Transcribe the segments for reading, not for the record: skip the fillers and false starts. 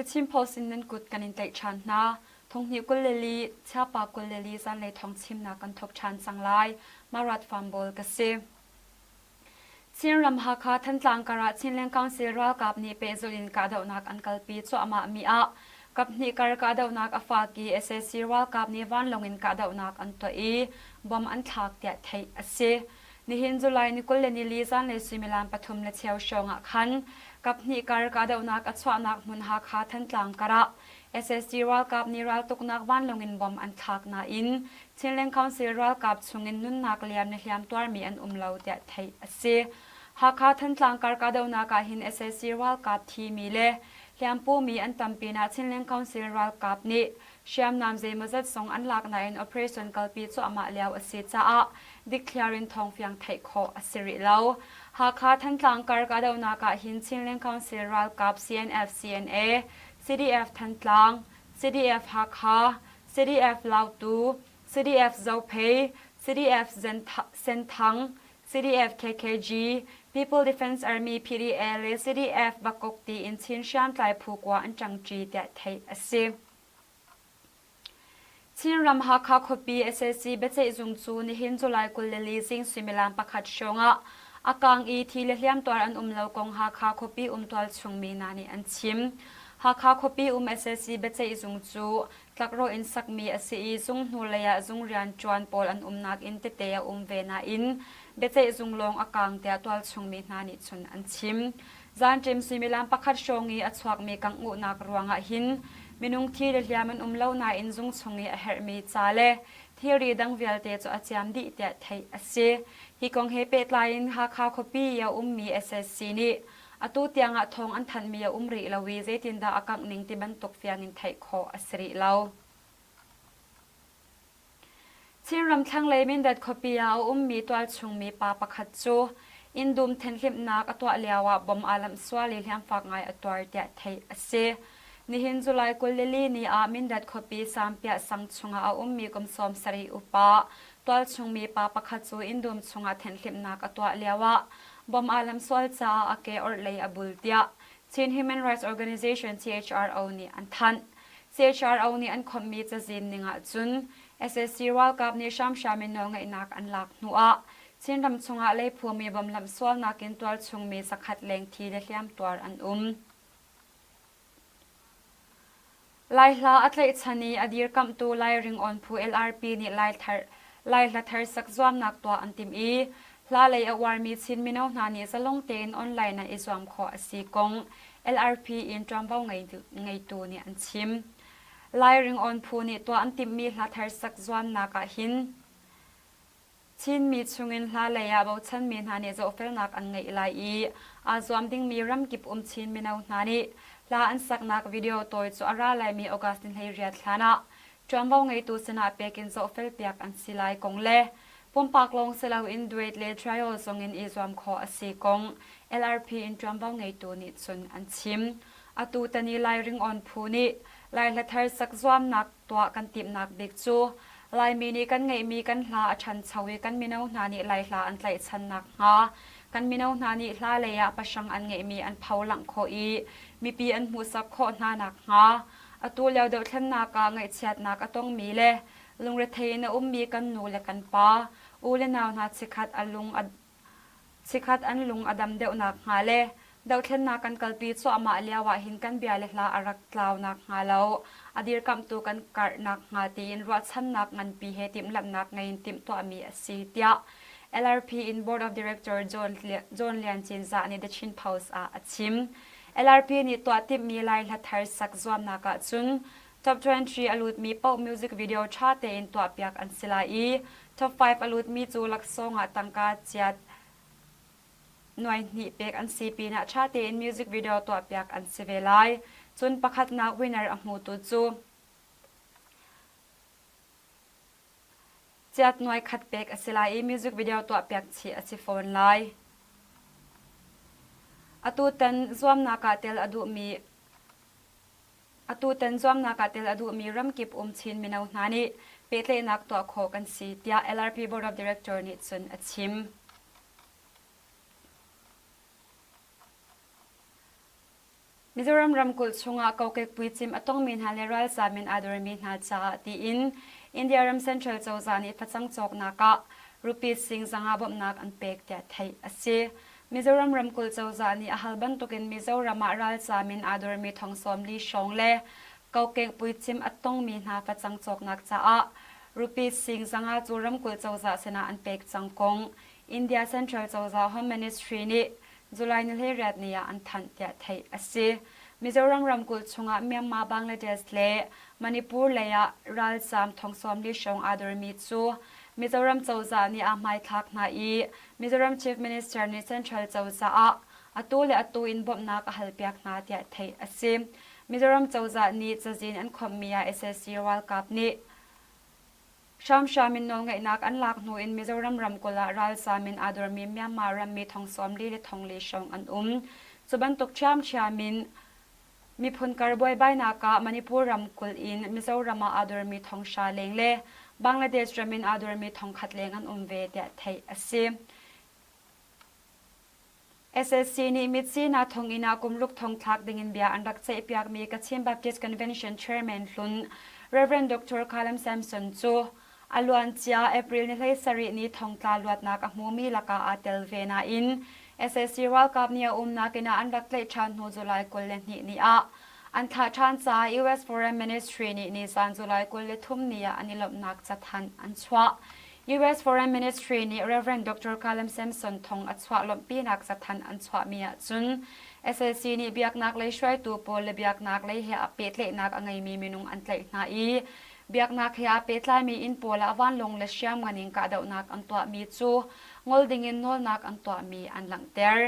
The Chin Post in nan kut kan in tlaih ṭhan hna. Thonghnih 22, Chiapa 22 zanlei thawng chimnak kan thawk ṭhan cang lai. Marat Farm Bawl ka si. Chinram Hakha Thantlang karah Chinland Council ralkap nih pehzulh in kahdohnak an kalpi cuahmah mi ah kaphnih kar kahdohnak a fak i sac ralkap nih vanlawng in kahdohnak an tuah i bomb an thlak tiah theih a si. Nihin July ni 24 zanlei suimilam pathum le cheu hrawng ah khan kaphnih kar kahdohnak a chuahnak hmun Hakha Thantlang karah sac ralkap nih raltuknak vanlawng in bomb an thlak nain Chinland Council ralkap chungin nunnak liam le hliam tuarmi an um lo tiah theih a si. Hakha Thantlang kar kahdohnak ah hin sac ralkap thimi le hliampumi an tam pinah Chinland Council ralkap nih hriamnam zeimawzat zong an lak nain operation kalpi cuahmah lio a si caah dikthliar in thawngfiang theih khawh a si rih lo. Hakha Thantlang kar kahdohnak ah hin Chinland Council ralkap CNF CNA, CDF Thantlang, CDF Hakha, CDF Lautu, CDF Zophei, CDF Senthang, CDF KKG, People Defense Army PDA le CDF Vakok tiin Chin hriamtlai phu kua an ṭangṭi tiah theih a si. Chinram Hakha khuapi sac biaceihzung cu nihin July 24 zing suimilam pakhat hrawng ah a kang i thi le hliamtuar an um lo kong Hakha khuapi um tualchung mi hna nih an chim. Hakha khuapi um sac biaceihzung cu tlakrawh in sakmi a si i zung hnulei ah zung rianṭuan pawl an umnak inn tete a um ve nain biaceihzung lawng a kang tiah tualchung mi hna nih cun an chim. Zanṭim suimilam pakhat hrawng i a chuakmi kangh-uhnak ruangah hin minung thi le hliam an um lo nain zung chung i a herhmi ca le thilri dang vialte cu a ciam dih tiah theih a si. Hi kong he pehtlai in Hakha khuapi i a ummi SSC nih atu tiangah thawng an thanhmi a um rih lo i zeitindah a kangh ning ti bantuk fiang in theih khawh a si rih lo. Chinram thlanglei Mindat khuapi ah a ummi tualchung mi pa pakhat cu inn dum thenhlimhnak a tuah lioah bom aa lamh sual i hliamfak ngai a tuar tiah theih a si. Nihin July 24 ni ah Mindat khuapi Sampiah sang chungah a ummi kum 70 upa tualchung mi pa pakhat cu inn dum chungah thenhlimhnak a tuah lioah bom aa lamh sual caah a ke orhlei a bul tiah Chin Human Rights Organization CHRO nih an thanh. CHRO nih an khawmhmi cazin ning ahcun sac ralkap nih hramhram in nawlngeihnak an lak hnuah Chinram chungah leiphumi bomlamh sualnak in tualchungmi zakhat leng thi le hliamtuar an um. Laihla a tlaihchan i a dirkamhtu Lai ringawn phu LRP nih Lai hla thar sak zuamnak tuah an timh i hla lei a uarmi Chin mino hna nih zalong tein online ah i zuam khawh a si kong LRP in ṭuanvo ngeitu nih an chim. Lai ringawn phu nih tuah an timhmi hla thar sak zuamnak ah hin Chinmi chungin hla lei ah bochanmi hna nih zohfelnak an ngeih lai i aa zuam dingmi ramkip um Chin mino hna nih hla an saknak video tawi cu a ra laimi August ni 18 hlan ah ṭuanvo ngeitu sinah pek in zohfelpiak an si lai kong le pumpak lawng si loin duet le trio zong in i zuam khawh a si kong LRP in ṭuanvo ngeitu nih cun an chim. Atu tani Lai ringawn phu nih Lai hla thar sak zuamnak tuah kan timhnak bik cu Laimi nih kan ngeihmi kan hla a ṭhancho i kan mino hna nih Lai hla an tlaihchan nakhnga kan mino hna nih hla lei ah pahrang an ngeihmi an pholangh khawh i mipi an hmuhsak khawh hna nakhnga atu lio dohthlennak ah ngaihchiatnak a tongmi le lungrethei in a ummi kan nu le kan pa u le nau hna chikkhat a lung a Chikkhat an lung a dam deuh nakhnga le dohthlennak kan kalpi cuahmah lio ah hin kan bia le hla a rak tlau nakhnga lo a dirkamhtu kan karh nakhnga tiin ruahchannak nganpi he timhlamhnak ngei in timhtuahmi a si tiah LRP in Board of Director John, John Lian Cinzah nih The Chin Post ah a chim. LRP nih tuah timhmi Lai hla thar sak zuamnak ah cun Top 20 a lutmi paoh music video ṭha tein tuahpiak an si lai i Top 5 a lutmi cu laksawng ah tangka chiat nuaihnih pek an si pinah ṭha tein music video tuahpiak an si ve lai. Cun pakhatnak winner a hmutu cu chiat nuai khat pek a si lai i music video tuahpiak chih a si fawn lai. Atutan zuamnak ah tel a duhmi Atutan zuamnak ah tel a duhmi ramkip um Chin mino hna nih pehtlaihnak tuah khawh kan si tiah LRP Board of Director nih cun a chim. Mizoram ramkulh chungah kokek puicim a tongmi hna le ralzaam in aa dormi hna caah tiin India ram Central cozah nih facang cawknak ah rupees sing zanga bawmhnak an pek tiah theih a si. Mizoram ramkulh cozah nih a hal bantukin Mizoram ah ralzaam in aa dormi thong 40 hrawng le kokek puicim a tongmi hna facang cawknak caah rupees sing zanga cu ramkulh cozah sinah an pek cang kong India Central cozah Home Ministry nih July ni 18 ni ah an thanh tiah theih a si. Mizoram ramkulh chungah Myanmar, Bangladesh le Manipur lei ah ralzaam thong 40 hrawng aa dormi cu Mizoram cozah nih aa hmaithlak hna i Mizoram Chief Minister nih Central cozah ah atu le atu in bawmhnak a halpiak hna tiah theih a si. Mizoram cozah nih cazin an khawmhmi ah sac ralkap nih Hramhram in nawlngeihnak an lak hnu in Mizoram ramkulh ah ralzaam in aa dormi Myanmar rammi thong 40 le thong li hrawng an um. Cu bantuk ṭhiamṭhiam in miphun kar buaibainak ah Manipur ramkulh in Mizoram ah aa dormi thong hra leng le Bangladesh ram in aa dormi thong khat leng an um ve tiah theih a si. SSC nih Myitkyina thonginn ah kumruk thong thlak dingin bia an rak ceihpiakmi Kachin Baptist Convention Chairman hlun Rev. Dr. Khalam Samson cu a luancia April ni 17 ni thongtla luatnak a hmumi lakah aa tel ve nain SSC ralkap nih a umnak inn ah an rak tlaih ṭhan hnu July 22 ni ah an thlah ṭhan caah US Foreign Ministry nih nizan July 23 ni ah an i lawmhnak cathanh an chuah. US Foreign Ministry nih Rev. Dr. Callum Sampson thong a chuah lawmhpinak cathanh an chuahmi ahcun sac nih biaknak lei hruaitu pawl le biaknak lei he aa pehtlaihnak a ngeimi minung an tlaih hna i biaknak he aa pehtlaimi inn pawl ah vanlawng le hriamngan in kahdohnak an tuahmi cu ngol dingin nawlnak an tuahmi an langhter.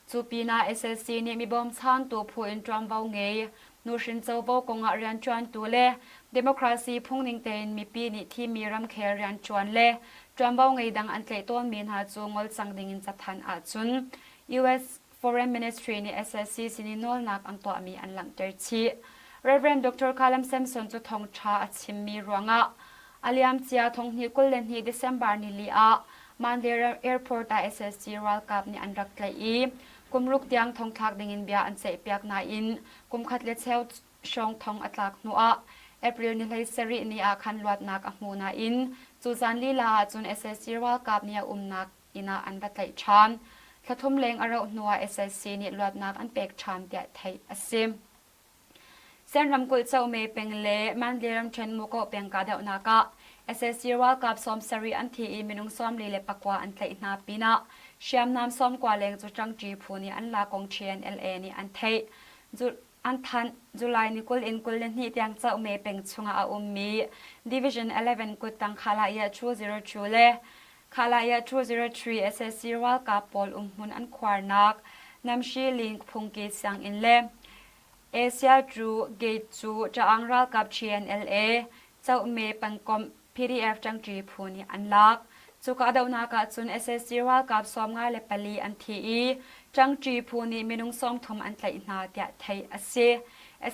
Cu pinah sac nih mi bawmchantu phu in ṭuanvo ngei nuhrin covo kongah rianṭuantu le democracy phungning tein mipi nih thimmi ramkhel rianṭuan le ṭuanvo ngei dang an tlaih tawnmi hna cu ngol cang dingin cathanh ahcun US Foreign Ministry nih sac sin i nawlnak an tuahmi an langhter chih. Rev. Dr. Khalam Samson cu thawngṭha a chimmi ruangah a liamcia thonghnih 22 December nili ah Mandalay Airport ah sac ralkap nih an rak tlaih i kumruk tiang thongthlak dingin bia an ceihpiak nain kumkhat le cheu hrawng thong a tlak hnuah April ni 17 ni ah khan luatnak a hmu nain cu zan lila ah cun sac ralkap nih a umnak inn ah an va tlaih ṭhan. Thla thum leng a rauh hnuah sac nih luatnak an pek ṭhan tiah theih a si. Sen ramkulh Cohme peng le Mandalay ramṭhen Muko peng kahdohnak ah sac ralkap 70 an thi i minung 44 an tlaih hna pinah hriamnam 90 leng cu ṭangṭi phu nih an lak kong TNLA nih an theih. An thanh. July ni 20 in 22 tiang Cohme peng chungah a ummi Division 11 kuttang Khalaya 202 le Khalaya 203 sac ralkap pawl umhmun an khuarnak Namshi Ling phungki sianginn le Asia cu gate cu Ṭaang ralkap TNLA Cohme pengkomh PDF ṭangṭi phu nih an lak. Cu kahdohnak ah cun sac ralkap 54 an thi i ṭangṭi phu nih minung 30 an tlaih hna tiah theih a si.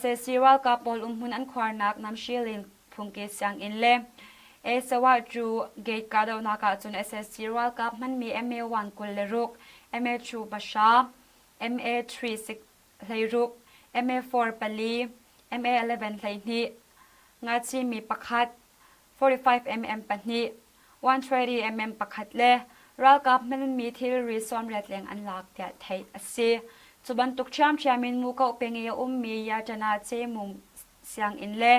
Sac ralkap pawl umhmun an khuarnak Namshiling phungki sianginn le Asawa cu gate kahdohnak ah cun sac ralkap hmanmi MA1 26, MA2 pahra, MA3 hleiruk, MA4 pali, MA11 12, ngachimi pakhat, 45mm pahnih, 130mm pakhat le ralkap hmanmi thilri 80 leng an lak tiah theih a si. Cu bantuk ṭhiamṭhiam in Mukoh peng i a ummi Yatana Cemung sianginn le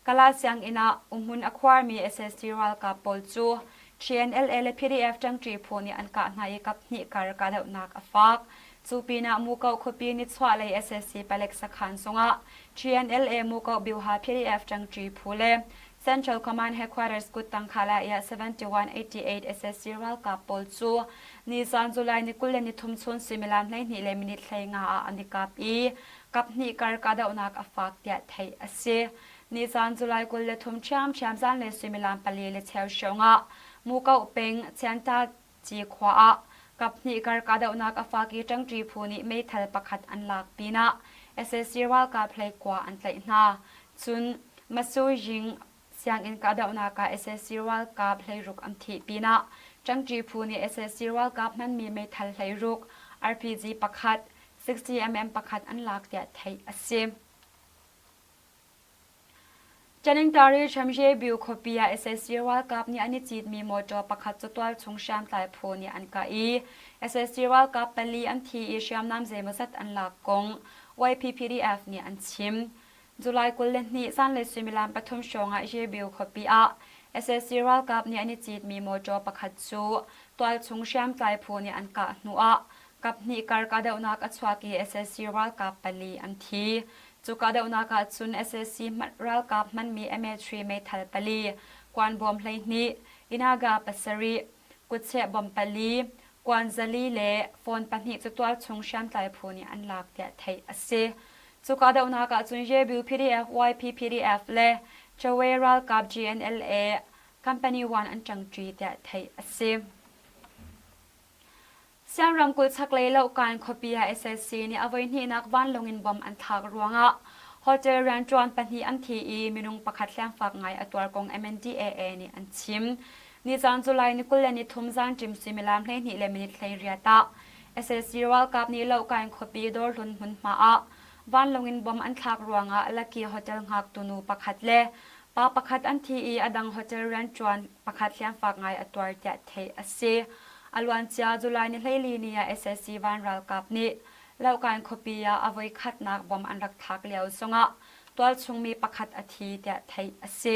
Kala sianginn ah umhmun a khuarmi sac ralkap pawl cu TNLA le PDF ṭangṭi phu nih an kah hna i kaphnih kar kahdohnak a fak. Cu pinah Mukoh khuapi nichuahlei sac palek sakhan zungah TNLA Mukoh Byuha PDF ṭangṭi phu le Central Command Headquarters kuttang Khalaya 7188 sac ralkap pawl cu nizan July ni 23 chun suimilam 12 le minute 15 ah an i kap i kaphnih kar kahdohnak a fak tiah theih a si. Nizan July 23 ṭhiamṭhiam zanlei suimilam pali le cheu hrawng ah Mukoh peng Chianta Ci khua ah kaphnih kar kahdohnak a fak i ṭangṭi phu nih meithal pakhat an lak pinah sac ralkap hleikua an tlaih hna. Cun Masuying sianginn kahdohnak ah sac ralkap hleiruk an thih pinah ṭangṭi phu nih sac ralkap hmanmi meithal hleiruk, RPG pakhat, 60mm pakhat an lak tiah theih a si. Taningtari Hramhre khuapi ah sac ralkap nih an i citmi mawṭaw pakhat cu tualchung hriamtlai phu nih an kah i sac ralkap pali an thi i hriamnam zeimawzat an lak kong YPPDF nih an chim. July 22 zanlei suimilam pathum hrawng ah Yebiu khuapi ah sac ralkap nih an i citmi mawṭaw pakhat cu tualchung hriamtlai phu nih an kah hnuah kaphnih kar kahdohnak a chuak i sac ralkap pali an thi. Cu kahdohnak ah cun sac ralkap hmanmi MA3 meithal pali, kuanbawm 12, Inaga pasarih, kutcheh bom pali, kuan zali le phone pahnih cu tualchung hriamtlai phu nih an lak tiah theih a si. Cu kahdohnak ah cun Yebu PDF, YPPDF le Chawe ralkap GNLA Company 1 an ṭangṭi tiah theih a si. Siang ramkulh chaklei Lohkan khuapi ah sac nih a voihnihnak vanlawng in bomb an thlak ruangah hotel rianṭuan pahnih an thi i minung pakhat hliamfak ngai a tuar kong MNDAA nih an chim. Nizaan July ni 23 zanṭim suimilam 12 le minute 18 ah sac ralkap nih Lohkan khuapi dawrhlun hmunhma ah vanlawng in bomb an thlak ruangah Lucky Hotel hngaktu nu pakhat le pa pakhat an thi i a dang hotel rianṭuan pakhat hliamfak ngai a tuar tiah theih a si. A luancia July ni 14 ni ah sac van ralkap nih Lohkan khuapi ah a voikhatnak bomb an rak thlak lio zongah tualchung mi pakhat a thi tiah theih a si.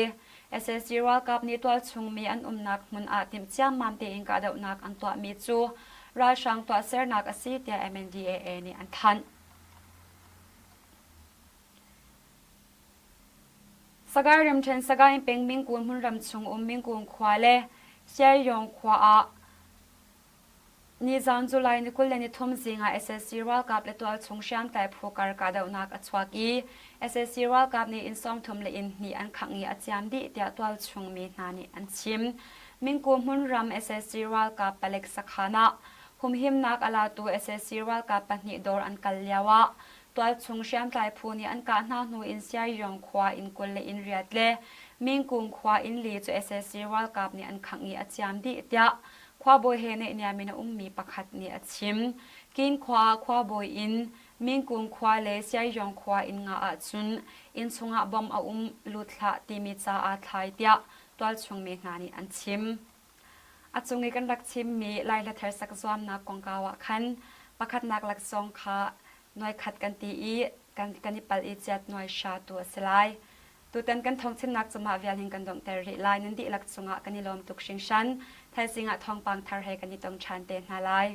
sac ralkap nih tualchung mi an umnak hmun ah timh ciammam tein kahdohnak an tuahmi cu ralhrang tuahsernak a si tiah MNDAA nih an thanh. Sagaing ramṭhen Sagaing peng Mingkun hmunram chung um Mingkun khua le Siaryong khua ah nizaan July ni 23 zing ah sac ralkap le tualchung hriamtlai phu kar kahdohnak a chuak i sac ralkap nih inn 30 le inn hnih an khangh i a ciam dih tiah tualchung mi hna nih an chim. Mingku hmunram sac ralkap palek sakhan ah humhimnak a latu sac ralkap pahnih dawr an kal lio ah Tualchung hriamtlai phu nih an kah hna hnu in Siaryong khua inn 20 le inn riat le Mingkung khua inn li cu sac ralkap nih an khangh i a ciam dih tiah khuabawi he naihniam in a ummi pakhat nih a chim. Kin khua ah khuabawi inn, Mingkung khua le Siaryong khua inn nga ahcun inn chungah bom a um lut hlah timi ca aa thlai tiah tualchung mi hna nih an chim. A cung i kan rak chimmi Lai hlathar sak zuamnak kongkau ah khan pakhatnak laksawng kha nuaikhat kan ti i kan, kan i palh i chiat nuai hra tu a si lai. Tutan kan thawngchimnak cu mah vial hin kan donghter rih lai. Nan dihlak cungah kan i lawm tuk hringhran. Thaizing ah thawngpang thar he kan i tong ṭhan te hna lai.